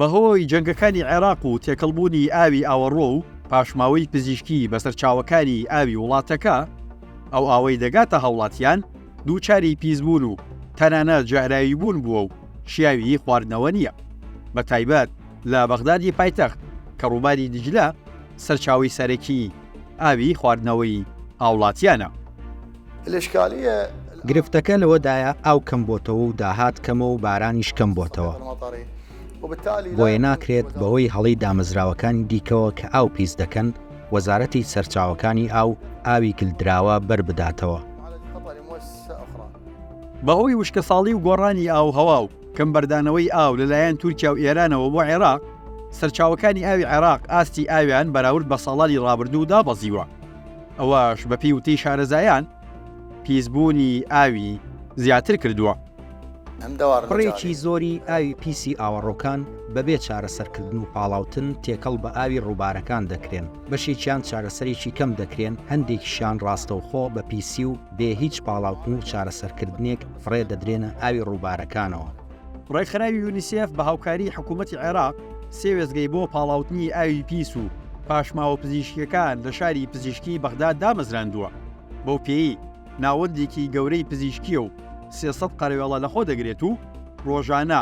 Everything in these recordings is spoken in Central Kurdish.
بەهۆی جەنگەکانی عێراق و تێکەڵبوونی ئاوی ئاوەڕۆ و پاشماوەی پزیشکی بە سەرچاوەکانی ئاوی وڵاتەکە، ئەو ئاوەی دەگاتە هاوڵاتیان دووچاری پیسبوون و تەنانەت ژەهراویبوون بووە و شیاوی خواردنەوە نییە، بەتایبەت لە بەغدادی پایتەخت کە ڕووباری دیجلە سەرچاوەی سەرەکیی ئاوی خواردنەوەی هاوڵاتیانە. گرفتەکە لەوەدایە ئاو کەم بۆتەوە و داهات کەمە و بارانیش کەم بۆتەوە، بۆیە ناکرێت بەهۆی هەڵەی دامەزراوەکانی دیکەوە کە ئاو پیس دەکەن، وەزارەتی سەرچاوەکانی ئاو ئاوی گلدراوە بەربداتەوە. بەهۆی وشکەساڵی و گۆڕانی ئاووهەوا و کەمبەردانەوەی ئاو لەلایەن تورکیا و ئێرانەوە بۆ عێراق، سەرچاوەکانی ئاوی عێراق ئاستی ئاویان بەراورد بە ساڵانی ڕابردوو دابەزیوە، ئەوەش بەپێی وتەی شارەزایان پیسبوونی ئاوی زیاتر کردووە. بڕێکی زۆری ئاوی پیسی ئاوەڕۆکان بەبێ چارەسەرکردن و پاڵاوتن تێکەڵ بە ئاوی ڕووبارەکان دەکرێن، بەشێکیان چارەسەرێکی کەم دەکرێن، هەندێکیشیان ڕاستەوخۆ بە پیسی و بێ هیچ پاڵاوتن و چارەسەرکردنێک فڕێ دەدرێنە ئاوی ڕووبارەکانەوە. ڕێکخراوی یونیسێف بە هاوکاریی حکوومەتی عێراق سێ وێستگەی بۆ پاڵاوتنی ئاوی پیس و پاشماوە پزیشکییەکان لە شاری پزیشکیی بەغدا دامەزراندووە، بەو پێیەی ناوەندێکی گەورەی پزیشکییە و 300 قەرەوێڵە لەخۆ دەگرێت و ڕۆژانە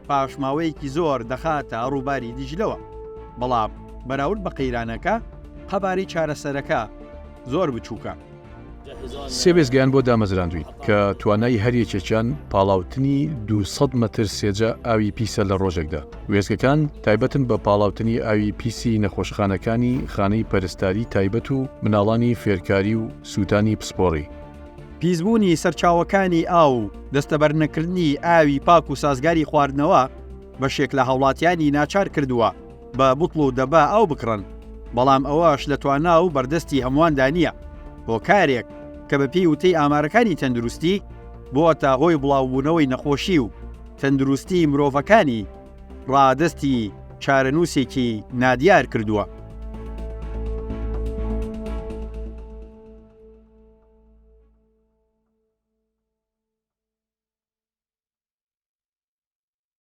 پاشماوەیەکی زۆر دەخاتە ڕووباری دیجلەوە، بەڵام بەراورد بە قەیرانەکە قەبارەی چارەسەرەکە زۆر بچووکە. سێ وێستگەیان بۆ دامەزراندووین کە توانای هەر یەکێکیان پاڵاوتنی 200 مەتر سێجا ئاوی پیسە لە ڕۆژێکدا. وێستگەکان تایبەتن بە پاڵاوتنی ئاوی پیسی نەخۆشخانەکانی خانەی پەرستاری تایبەت و مناڵانی فێرکاری و سووتانی پسپۆڕی. پیسبوونی سەرچاوەکانی ئاو و دەستەبەرنەکردنی ئاوی پاک و سازگاری خواردنەوە بەشێک لە هاوڵاتیانی ناچار کردووە بە بوتڵ و دەبە ئاو بکڕن، بەڵام ئەوەش لە توانا و بەردەستی هەموواندا نییە، هۆکارێک کە بەپێی وتەی ئامارەکانی تەندروستی بووەتە هۆی بڵاوبوونەوەی نەخۆشی و تەندروستی مرۆڤەکانی ڕادەستی چارەنووسێکی نادیار کردووە.